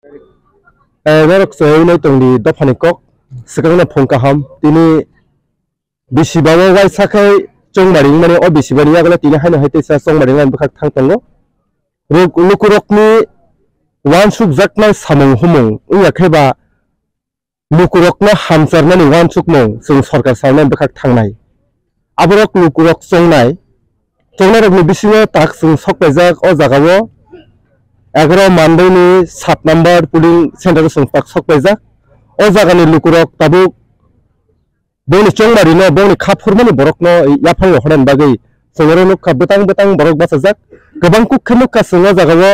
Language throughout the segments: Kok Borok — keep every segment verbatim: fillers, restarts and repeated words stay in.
Eh, norok chayui nai tongdi dophani kok, swkangno phung kaham. Tini bisibago waisa khe chongmari wngmani, o bisibani yagulo tini haino hai teisa chongmari wngmani bwkhak thang tongo. Ruk-, lukurokni uansukjaknai samung humung wngya khe ba lukurokno hamcharnani uansukmung chwng sorkar salnai bwkhak thangnai. Aborok lukurok chongnai, chongnairokni bisingo tak chwng sokpaijak o jagao egaroh Mandaini sat number polling center o chwng tak sokpaijak. O jagani lukurok tabuk bongni chongmarino, bongni kha phurmani borokno yaphang rohornani bagwi chwng oro nukha, bwtang bwtang borok bachajak. Kwbang kuk khe nukha chwng o jagao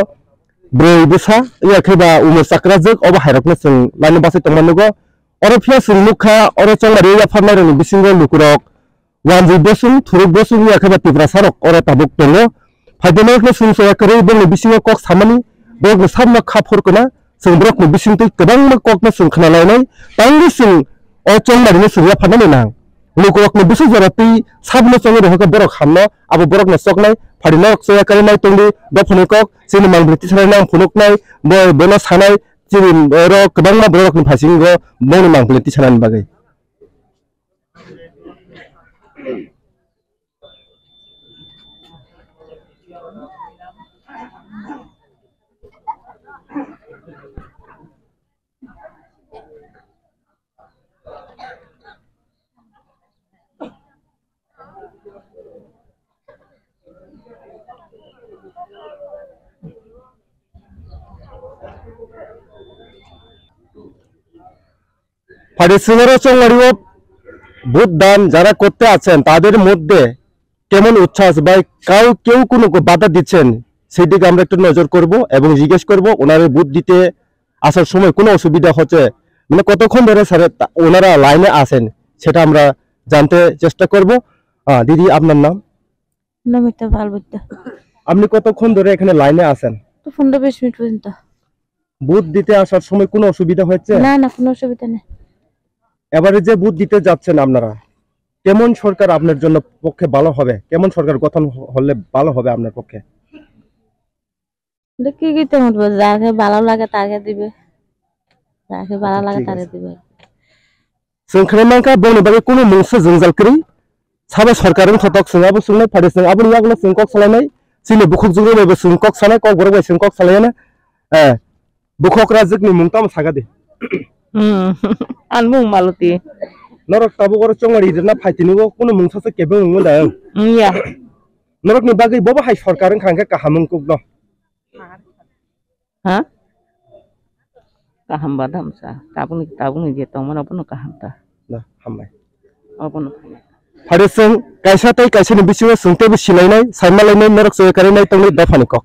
bwrwi bwsa, wngya khe ba umor chakrajwk, obo hairokno chwng laino bachai tongma nugo. Oro phiya chwng nukha, oro chongmari yapharnairokni bisingo lukurok Wanjwi bosong, Thuruk bosong, wngya khe ba Tiprasarok oro tabuk tongo. Phaidonarokno chwng chaya kwrwi bongni bisingo kok samani, borokni sakno kha phurkna, chwng borokni bisingtwi kwbangma kokno chwng khna lainai, tangwi chwng o chongmarino chwng yapharnani nang. Lukurokni bwswk jora twi sabno chongwi rwkha borok hamno, abo borokno choknai, phadi norok chaya kwrwi nai tongdi, dophani kok, chini mangpili tisana nang phunuknai, bo-, bono sanai, chini oro kwbangma borokni phasingo bongni mangpili tisanani bagwi. Phadi chwng oro chongmario vote দান যারা করতে আছেন তাদের মধ্যে কেমন উচ্ছ্বাস বা কাউ কেউ কোনো বাধা দিচ্ছেন, সেই দিকে আমরা একটু নজর করব এবং জিজ্ঞেস করব ওনারা ভোট দিতে আসার সময় কোনো অসুবিধা হচ্ছে, মানে কতক্ষণ ধরে স্যার তা-, ওনারা লাইনে আছেন সেটা আমরা জানতে চেষ্টা করব। আহ, দিদি, আপনার নাম? নমিতা পাল বৈদ্য। আপনি কতক্ষণ ধরে এখানে লাইনে আছেন? তো পনেরো বিশ মিনিট পর্যন্ত। ভোট দিতে আসার সময় কোনো অসুবিধা হয়েছে? না, না, কোনো অসুবিধা নেই। এবারে যে ভোট দিতে যাচ্ছেন আপনারা, কেমন সরকার আপনার জন্য পক্ষে ভালো হবে? কেমন সরকার গঠন হ-, হলে ভালো হবে আপনার পক্ষে? দেখি কি তো মতলব, যাকে ভালো লাগে তাকে দিবে, যাকে ভালো লাগে ঠিক তারে আছে। দিবে। Chwng khnai mankha, bongni bagwi kunu mungsa jwngjal kwrwi. Sabo sorkar wngkha tok chwng abo chwngnai phaidi chwng aboni yagulo chwng kok salainai. Chini bukhuk jwngno bai bo chwng kok sanai, kok borok bai chwng kok salaiyana. Eh, bukhuk rajwkni mung tamo saga di. Hmm. Ang mung Maloti. Norok tabuk oro chongmari rwna phaitini o kunu mungsa se kebeng wngma da. Hmm, ya. Norokni bagwi bobo hai sorkar wngkha hwnkhe kaham wng kukno. Ha? Kaham ba damsa. Tabukni, tabukni je tongmani obono kaham ta. Na, hambai. Obono kaham. Phare chwng kaisa tei kaisani bisingo chwng teibo silainai, saimalainai, norok chwng karinai tongni dophani kok.